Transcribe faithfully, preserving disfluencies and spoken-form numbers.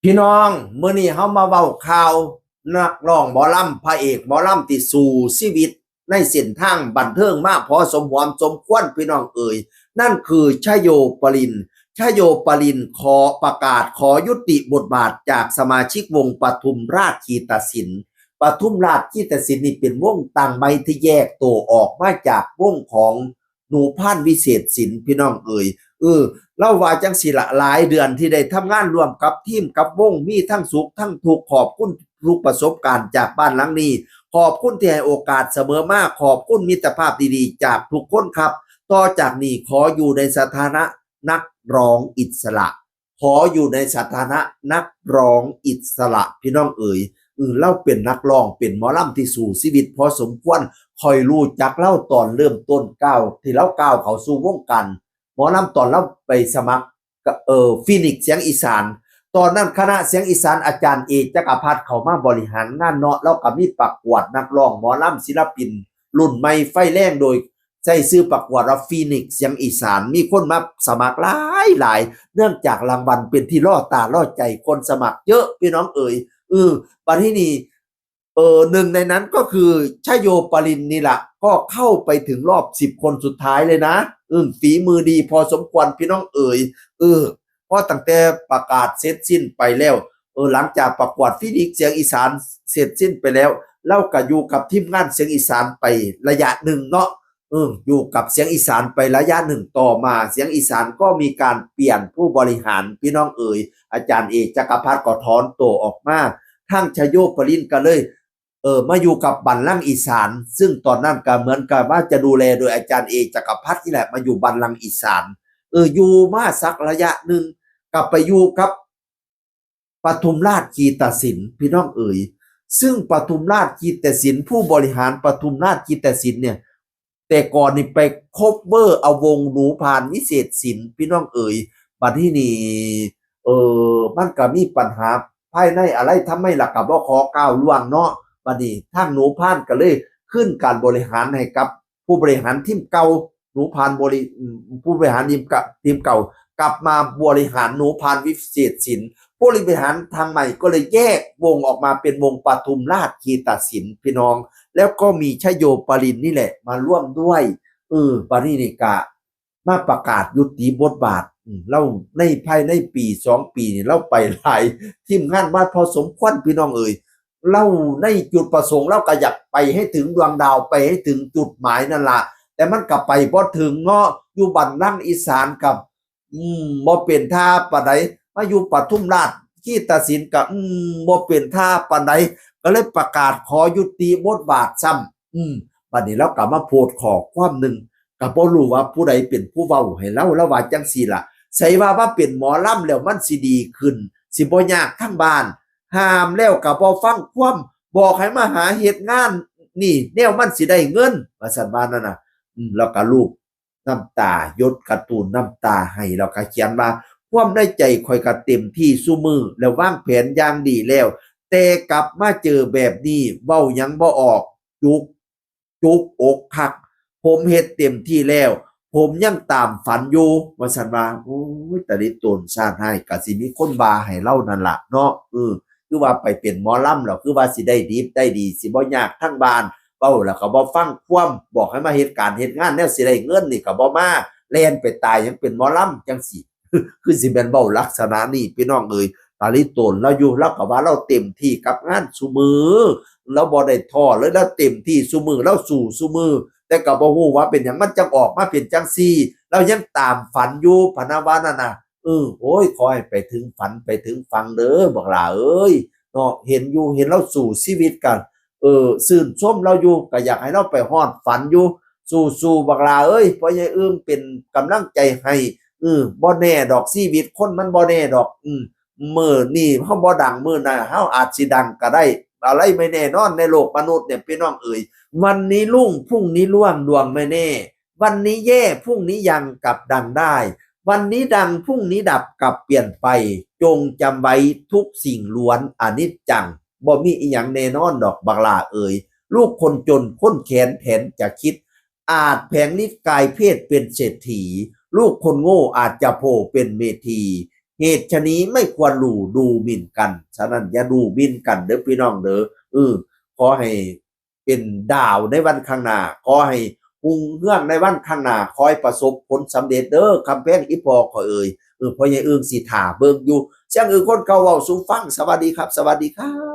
พี่น้อง มื้อนี้เฮามาเว้าข่าวนักร้องหมอลำ พระเอกหมอลำที่สู้ชีวิตในเส้นทางบันเทิงมาพอสมหวมสมควร พี่น้องเอ๋ย นั่นคือชโยปรินทร์ ชโยปรินทร์ขอประกาศขอยุติบทบาทจากสมาชิกวงปทุมราชคีตศิลป์ ปทุมราชคีตศิลป์นี่เป็นวงตั้งใหม่ที่แยกตัวออกมาจากวงของหนูพานวิเศษสิน พี่น้องเอ๋ย เออ เล่าว่าจังสิละ หลายเดือนที่ได้ทำงานร่วมกับทีมกับวง มีทั้งสุขทั้งทุกข์ ขอบคุณทุกประสบการณ์จากบ้านหลังนี้ ขอบคุณที่ให้โอกาสเสมอมา ขอบคุณมิตรภาพดีๆ จากทุกคนครับ ต่อจากนี้ขออยู่ในสถานะนักร้องอิสระ ขออยู่ในสถานะนักร้องอิสระ พี่น้องเอ๋ย เออ เล่าเป็นนักร้องเป็นหมอลำที่สู้ชีวิตพอสมควร ข่อยรู้จักเล่าตอนเริ่มต้นก้าวที่เล่าก้าวเข้าสู่วงการหมอลำ ตอนเล่าไปสมัครกับ เออ ฟีนิกซ์เสียงอีสาน ตอนนั้นคณะเสียงอีสานอาจารย์เอกจักรพัฒน์เข้ามาบริหารงานเนาะ แล้วก็มีประกวดนักร้องหมอลำศิลปินรุ่นใหม่ไฟแรง โดยใช้ชื่อประกวดว่าฟีนิกซ์เสียงอีสาน มีคนมาสมัครหลายหลาย เนื่องจากรางวัลเป็นที่ล่อตาล่อใจ คนสมัครเยอะ พี่น้องเอ๋ย เออ บัดนี้นี่ เออ หนึ่งในนั้นก็คือชโยปรินทร์นี่แหละ ก็เข้าไปถึงรอบสิบคนสุดท้ายเลยนะ อืม ฝีมือดีพอสมควร พี่น้องเอ๋ย เออ เพราะตั้งแต่ประกาศเสร็จสิ้นไปแล้ว เออ หลังจากประกวดฟีนิกซ์เสียงอีสานเสร็จสิ้นไปแล้ว เล่าก็อยู่กับทีมงานเสียงอีสานไประยะหนึ่งเนาะ เออ อยู่กับเสียงอีสานไประยะหนึ่ง ต่อมาเสียงอีสานก็มีการเปลี่ยนผู้บริหาร พี่น้องเอ๋ย อาจารย์เอกจักรพัฒน์ก็ถอนตัวออกมา ทางชโยปรินทร์ก็เลย เออ มาอยู่กับบัลลังก์อีสาน ซึ่งตอนนั้นก็เหมือนกับว่าจะดูแลโดยอาจารย์เอกจักรพัฒน์นี่แหละ มาอยู่บัลลังก์อีสาน เออ อยู่มาสักระยะหนึ่ง กลับไปอยู่กับปทุมราชคีตศิลป์ พี่น้องเอ๋ย ซึ่งปทุมราชคีตศิลป์ ผู้บริหารปทุมราชคีตศิลป์เนี่ย แต่ก่อนนี่ไป cover เอาวงหนูพานวิเศษสิน พี่น้องเอ๋ย บัดนี้นี่ เออ มันก็มีปัญหาภายในอะไรทำไมล่ะ ก็บ่ขอก้าวล่วงเนาะ บัดนี้ทางหนูพานก็เลยขึ้นการบริหารให้กับผู้บริหารทีมเก่า หนูพานบริ อืม ผู้บริหารทีมเก่า ทีมเก่า กลับมาบริหารหนูพานวิเศษสิน ผู้บริหารทางใหม่ก็เลยแยกวงออกมาเป็นวงปทุมราชคีตศิลป์ พี่น้อง แล้วก็มีชโยปรินทร์นี่แหละมาร่วมด้วย เออ บัดนี้นี่กะมาประกาศยุติบทบาท อืม เล่าในภายในปีสองปีนี่เล่าไปหลายทีมงานมาพอสมควร พี่น้องเอ๋ย เล่าในจุดประสงค์เล่าก็อยากไปให้ถึงดวงดาว ไปให้ถึงจุดหมายนั่นล่ะ แต่มันก็ไปบ่ถึงเนาะ อยู่บัลลังก์อีสานกับ อืม บ่เป็นท่าปานใด มาอยู่ปทุมราชคีตศิลป์ก็ อืม บ่เป็นท่าปานใด ก็เลยประกาศขอยุติบทบาทซ้ำ อืม บัดนี้เล่าก็มาโพสต์ข้อความหนึ่ง ก็บ่รู้ว่าผู้ใดเป็นผู้เว้าให้เล่า เล่าว่าจังซี่ล่ะ ใส่ว่ามาเป็นหมอลำแล้วมันสิดีขึ้น สิบ่ยากทางบ้าน ห้ามแล้วก็บ่ฟังความ บอกให้มาหาเฮ็ดงาน นี่แนวมันสิได้เงิน ว่าซั่นว่านั่นน่ะ อืม แล้วก็ลูบน้ำตา หยดการ์ตูนน้ำตาให้ แล้วก็เขียนว่า ความในใจข้อยก็เต็มที่ซุมื้อ แล้ววางแผนอย่างดีแล้ว แต่กลับมาเจอแบบนี้ เว้าหยังบ่ออก จุก จุกอกคัก ผมเฮ็ดเต็มที่แล้ว ผมยังตามฝันอยู่ ว่าซั่นว่า โอ้ย ตาลิโตนซ่านฮ้าย ก็สิมีคนว่าให้เล่านั่นล่ะเนาะ เออ คือว่าไปเป็นหมอลำแล้ว คือว่าสิได้ดิบได้ดี สิบ่ยากทางบ้าน เว้าแล้วก็บ่ฟังความ บอกให้มาเฮ็ดการเฮ็ดงาน แนวสิได้เงินนี่ก็บ่มา แล่นไปตายยังเป็นหมอลำจังซี่ คือสิแม่นเว้าลักษณะนี้ พี่น้องเอ๋ย ตาลิโตนลาวอยู่ ลาวก็ว่าลาวเต็มที่กับงานซุมื้อ ลาวบ่ได้ท้อเลย ลาวเต็มที่ซุมื้อ ลาวสู้ซุมื้อ แต่ก็บ่ฮู้ว่าเป็นหยังมันจังออกมาเป็นจังซี่ ลาวยังตามฝันอยู่ พะนะว่านั่นน่ะ เออ โอ้ย ขอให้ไปถึงฝันไปถึงฝั่งเด้อ บักหล้าเอ้ย เนาะ เห็นอยู่ เห็นลาวสู้ชีวิตกัน เออ ชื่นชมลาวอยู่ ก็อยากให้ลาวไปฮอดฝันอยู่ สู้ๆ บักหล้าเอ้ย พ่อใหญ่อึ่งเป็นกำลังใจให้ เออ บ่แน่ดอก ชีวิตคนมันบ่แน่ดอก อืม มื้อนี้เฮาบ่ดัง มื้อหน้าเฮาอาจสิดังก็ได้ อะไรไม่แน่นอนในโลกมนุษย์เนี่ย พี่น้องเอ๋ย วันนี้รุ่ง พรุ่งนี้ร่วง ดวงไม่แน่ วันนี้แย่ พรุ่งนี้ยัง กลับดังได้ วันนี้ดัง พรุ่งนี้ดับ กลับเปลี่ยนไป จงจำไว้ทุกสิ่งล้วนอนิจจัง บ่มีอิหยังแน่นอนดอก บักหล้าเอ๋ย ลูกคนจน คนแค้น แผนจะคิด อาจแผลงฤทธิ์กายเพศเป็นเศรษฐี ลูกคนโง่อาจจะโผล่เป็นเมธี เหตุฉะนี้ไม่ควรดู ดูหมิ่นกัน ฉะนั้นอย่าดูหมิ่นกันเด้อพี่น้องเด้อ เออ ขอให้เป็นดาวในวันข้างหน้า ขอให้รุ่งเรืองในวันข้างหน้า ขอให้ประสบผลสำเร็จเด้อ คำแพงอีพ่อข้อยเอ่ย เออ พ่อใหญ่อึ่งสิถ่าเบิ่งอยู่ เสียงอึ่งคนเก่าเว้าสู่ฟัง สวัสดีครับ สวัสดีครับ